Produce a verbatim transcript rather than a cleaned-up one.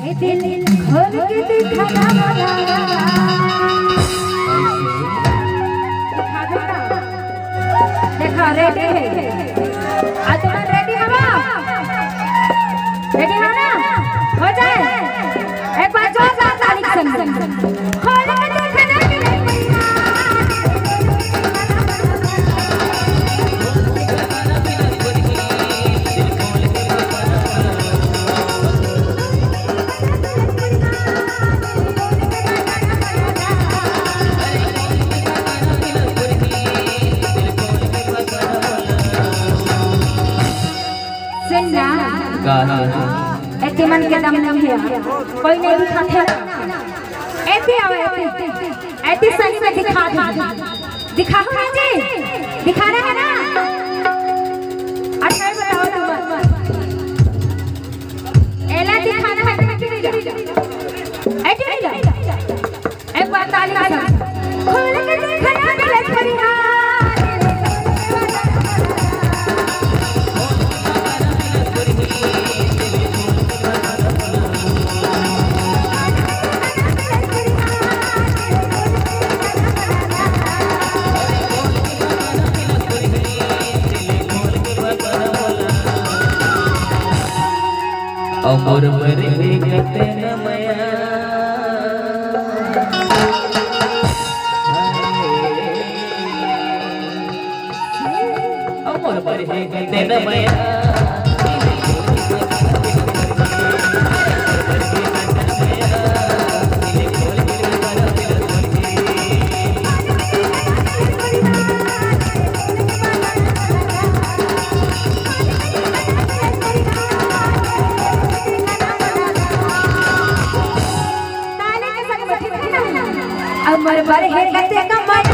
ए दिल खोल के दिखा ना वाला। देखा, रेडी है। आज तुम रेडी हवा? रेडी हो ना? हो जाए। एक बार जोरदार ताली के संग। खोल के दिखा ना। सुन ना। का है? एती मन के दम नहीं है। कोई नहीं दिखाथे। एती आओ, एती। एती सही में दिखा दे। दिखाओ ना जी। दिखाना है ना? अच्छा, ये बताओ तुम। एला दिखाना है कि नहीं? एती नहीं। एक बार ताली बजा। खोल के देखना मिलत परिहार। अमर मरे गते न मया। अमर मरे गते न मया। अमर बर हे कते कमर।